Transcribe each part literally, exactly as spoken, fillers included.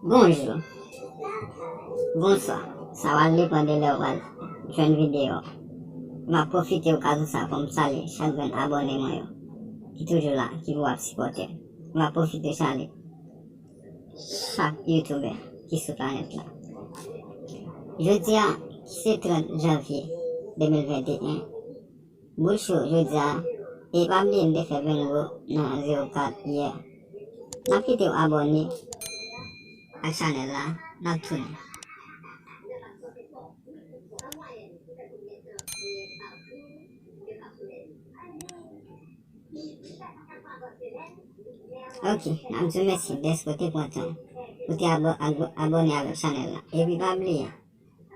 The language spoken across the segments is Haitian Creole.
Bonjou. Bonswa. Sa pral depann de lè w pral jwenn videyo a. M ap pwofite okazyon sa pou m salye chak grenn abòne mwen yo ki toujou la, ki pou ap sipòte m. M ap pwofite salye chak youtubè ki sou planèt la. Jodi a, ki se trant janvye de mil venteyen, boul cho jodi a, e pa bliye n te fè bengo nan zewo kat yè. N ap kite w abòne ak chanèl la, n ap tounen. Ok, n ap di w mèsi dèske w te pran tan ou te abò-, abò-, abòne avèk chanèl la. Epi pa bliye,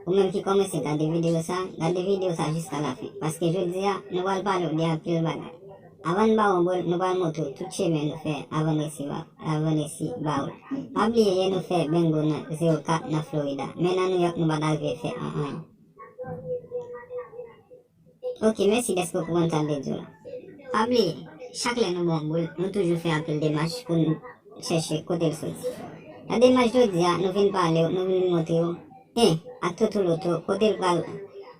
ou menm ki kòmanse gade videyo sa, gade videyo sa jiska lafen. Paske jodi a, nou pral pale w de anpil bagay. Avan n ba w yon boul, nou pral montre w tout chemen nou fè avan n resi ba, avan n resi ba w l. Pa bliye yè nou fè bengo nan zewo kat nan Florida. Men nan New York, nou pa t arive fè an, anyen. Ok, mèsi dèske w konprann sa m te di w la. Pa bliye, chak lè nou ba w boul, nou toujou fè anpil demach pou n chèche kote l soti. Nan demach jodi a, nou vin pale w, nou vin montre w, en, ak Toto Loto, kote l pral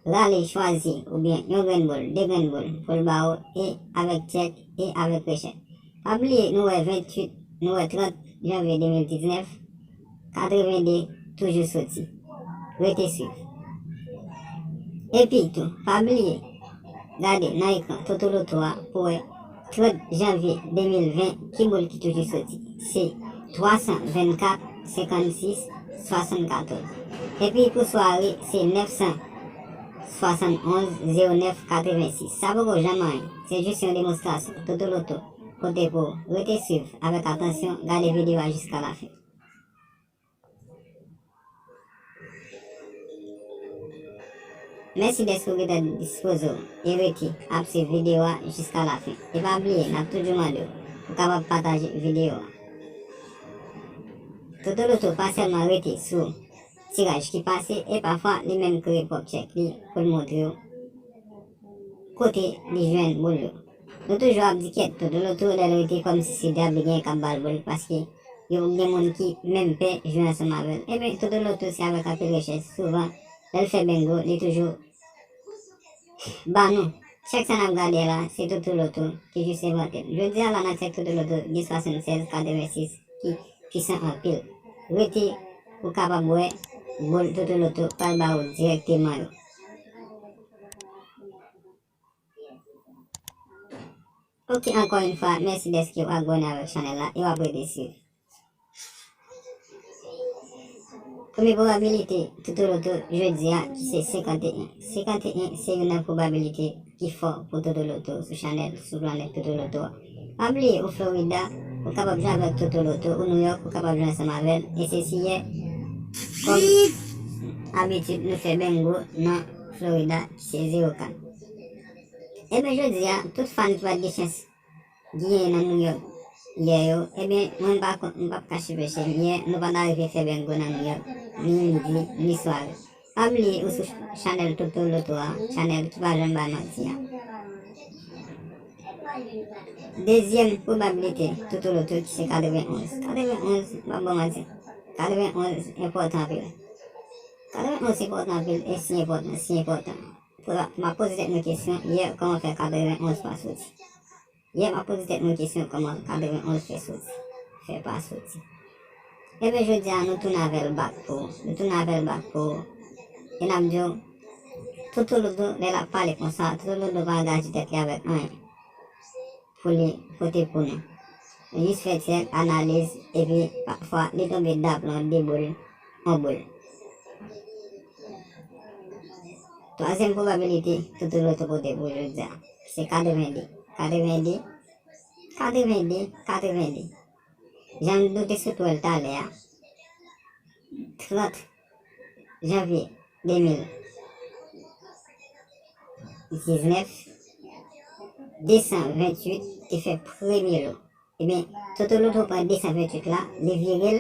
rale, chwazi, oubyen yon grenn boul, de grenn boul, pou l ba w, e avèk tchèk, e avèk rechèt. Pa bliye, nou wè venntuit, nou wè trant janvye de mil diznèf, katrevende toujou soti. Rete swiv. Epi tou, pa bliye, gade nan ekran Toto Loto a pou wè trant janvye de mil ven ki boul ki toujou soti. Se twa san vennkat, senkannsis, swasannkatòz. Epi pou sware, se nèf san swasannonz, zewo nèf, katrevensis. Sa poko janm anyen. Se jis yon demonstrasyon. Toto Loto pote pou ou. Rete swiv avèk atansyon, gade videyo a jiska lafen. Mèsi dèske w gentan dispoze w e rete ap swiv videyo a jiska lafen. E pa bliye, n ap toujou mande w pou w kapab pataje videyo a. Toto Loto pa sèlman rete sou tiraj ki pase, e pafwa li menm kreye pwòp tchèk li pou l montre w kote li jwenn boul yo. Nou toujou ap di kèt Toto Loto lè l rete kòmsi se dyab li genyen k ap ba l boul, paske yo gen moun ki menm pè jwe ansanm avè l. Ebyen, Toto Loto se avèk anpil rechèch, souvan, lè l fè bengo, li toujou ba nou. Chak sa n ap gade la, se Toto Loto ki jis envante l. Jodi a la nan tchèk Toto Loto gen swasannsèz katrevensis ki pwisan anpil. Rete pou w kapab wè boul Toto Loto pral ba ou dirèkteman yo. Ok, ankò yon fwa, mèsi dèske w abòne avèk chanèl la e w ap rete swiv. Premye pwobabilite Toto Loto jodi a, ki se senkanteyen. Senkanteyen se youn nan pwobabilite ki fò pou Toto Loto sou chanèl, sou planèt Toto Loto a. Pa bliye, ou Florida, ou kapab jwe avèk Toto Loto, ou New York, ou kapab jwe ansanm avè l. E se si yè, kòm abitid, nou fè bengo nan Florida, ki se zewo kat. Ebyen, jodi a, tout fan ki pa t gen chans genyen nan New York yè yo, ebyen, mwen m pa kont, m p ap kache peche m. Yè, nou pa t arive fè bengo nan New York, ni midi, ni sware. Pa bliye ou sou chanèl Toto Loto a, chanèl ki pa janm bay manti a. Dezyèm pwobabilite Toto Loto ki se katrevenonz. Katrevenonz, m p ap ba w manti. Katrevenonz enpòtan anpil. Katrevenonz enpòtan anpil, e si enpòtan, si enpòtan. M ap poze tèt mwen kesyon, yè, kòman fè katrevenonz pa soti? Yè, m ap poze tèt mwen kesyon, kòman katrevenonz fè soti? Fè pa soti. Ebyen, jodi a, nou tounen avè l bak pou ou. Nou tounen avè l bak pou ou. E n ap di w, Toto Loto, lè l ap pale konsa, Toto Loto pa angaje tèt li avèk anyen pou li pote pou nou. Li jis fè tchèk, analiz, epi pafwa, li tonbe daplon de boul, yon boul. Twazyèm pwobabilite Toto Loto pote pou jodi a, se katrevende. Katrevende, katrevende, katrevende. Jan m doute sou twèl talè a, trant janvye de mil diznèf, de san venntuit te fè premye lo. Ebyen, Toto Loto pran de san venntuit la, li vire l,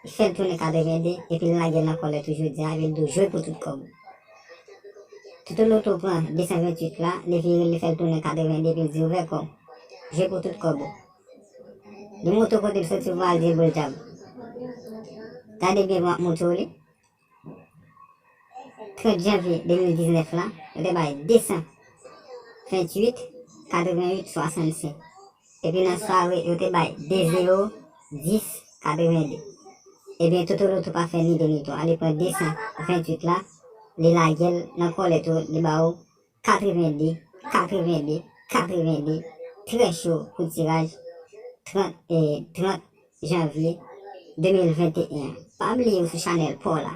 li fè l tounen katrevende, epi l lage l nan kòlè tou jodi a, epi l di w jwe pou tout kòb ou. Toto Loto pran de san venntuit la, li vire l, li fè l tounen katrevende, epi l di ouvè kò w, jwe pou tout kòb ou. Li montre w kote l soti, ou pral di l boul dyab. Gade byen pou m ap montre w li. Trant janvye de mil diznèf la, yo te bay de san venntuit katreventuit swasannsenk. Epi nan sware, yo te bay de zewo dis katrevende. Ebyen, Toto Loto pa fè ni de ni twa. Li pran de san venntuit la, li lage l nan kòlèt ou, li ba ou katrevende, katrevende, katrevende, trè cho pou tiraj trant, e, trant janvye de mil venteyen an. Pa bliye ou sou chanèl pa w la.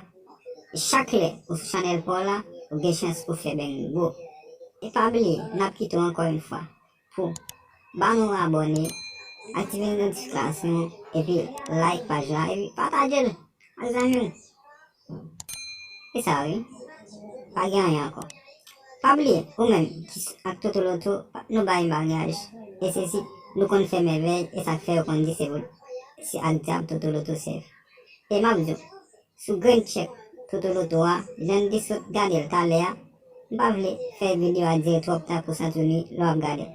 Chak lè ou sou chanèl pa w la, ou gen chans pou fè bengo. E pa bliye, n ap kite w ankò yon fwa pou ba nou abòne, aktive notifikasyon, epi like paj la, epi pataje l ak zanmi w. E sa wi. Pa gen anyen ankò. Pa bliye, ou menm ki s- ak Toto Loto, nou bay maryaj. E se si nou konn fè mèvèy, e sa k fè yo konn di se pou, se ak dyab Toto Loto sèvi. E m ap di w, sou grenn tchèk Toto Loto a, jan n te sot gade l talè a, m pa vle fè videyo a dire twòp tan pou w santi w nwi lè w ap gade l.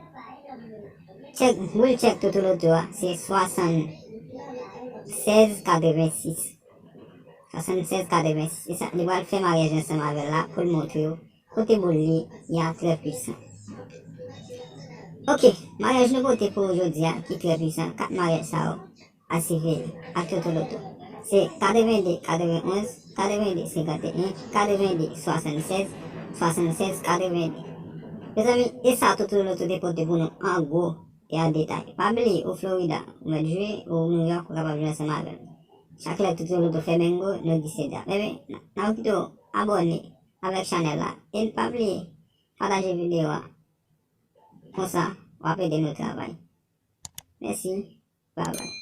Tchèk, boul tchèk Toto Loto a, se swasannsèz katrevensis. Swasannsèz katrevensis. E sa, li pral fè maryaj ansanm avè l la pou l montre w kote boul li, li a trè pwisan. Ok, maryaj nou pote pou ou jodi a, ki trè pwisan. Kat maryaj sa yo, a siveye ak Toto Loto. Se katrevende katrevenonz, katrevende senkanteyen, katrevende swasannsèz, swasannsèz katrevende. Mezanmi, e sa Toto Loto te pote pou nou an gwo e an detay. Pa bliye, ou Florida, ou mèt jwe, ou New York, ou kapab jwe ansanm avè m. Chak lè Toto Loto fè bengo, nou di se dyab. Ebyen, n ap kite w abòne avèk chanèl la. E pa bliye pataje videyo a. Konsa, w ap ede nou travay. Mèsi. Bye bye.